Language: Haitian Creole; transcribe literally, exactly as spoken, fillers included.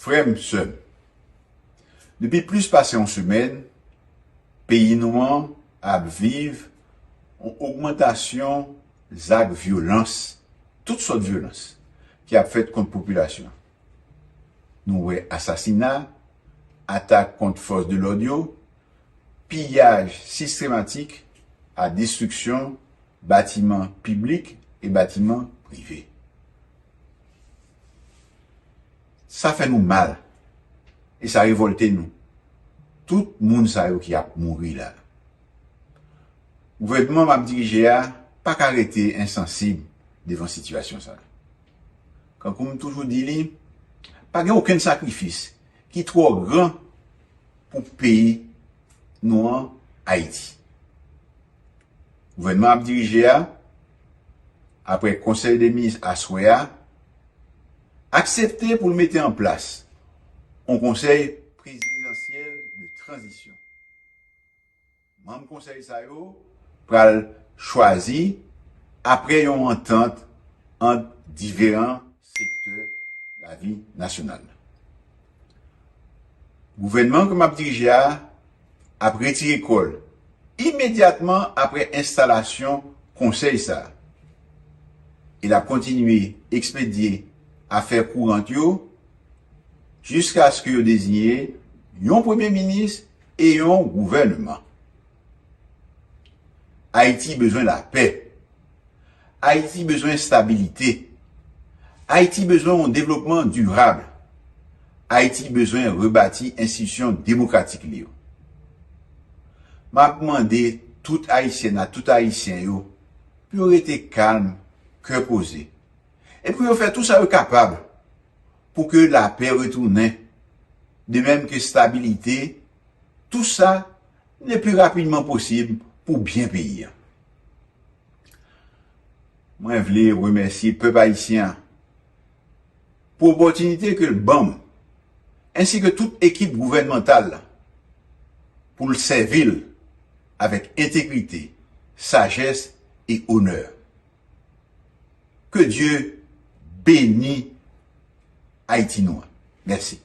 Frè m, sè m, depi plis pase yon semèn, peyi nou an ap viv yon ogmantasyon zak vyolans, tout sòt vyolans, ki ap fèt kont popilasyon. Nou wè asasina, atak kont fòs de lòd yo, piyaj sistematik a destriksyon batiman piblik e batiman prive. Sa fè nou mal e sa revòlte nou. Tout moun sa yo ki ap mouri la. Gouvènman m ap dirije a pa ka rete ensansib devan sitiyasyon sa. Kankou m toujou di li, pa gen okenn sakrifis ki twò gran pou peyi nou an, Ayiti. Gouvènman ap dirije a, apre konsèy de minis aswè a, aksepte pou l mete an plas yon konsèy prezidansyèl de tranzisyon. Manm konsèy sa yo pral chwazi apre yon antant ant diferan sektè lavi nasyonal la. Gouvènman ke m ap dirije a ap retire kò l imedyatman apre enstalasyon konsèy sa a. E l ap kontinye ekspedye afè kourant yo jiskaske yo deziye yon premye minis e yon gouvènman. Ayiti bezwen lapè. Ayiti bezwen estabilite. Ayiti bezwen yon devlopman dirab. Ayiti bezwen rebati enstitisyon demokratik li yo. M ap mande tout Ayisyèn ak tout Ayisyen yo pou yo rete kalm, kè poze, e pou yo fè tou sa yo kapab pou ke lapè retounen, de menm ke estabilite, tou sa le pli rapidman posib pou byen peyi a. Mwen vle remèsye pèp ayisyen an pou opòtinite ke l ban m, ensi ke tout ekip gouvènmantal la, pou l sèvi l avèk entegrite, sajès e onè. Ke Dye beni Ayiti nou an. Mèsi.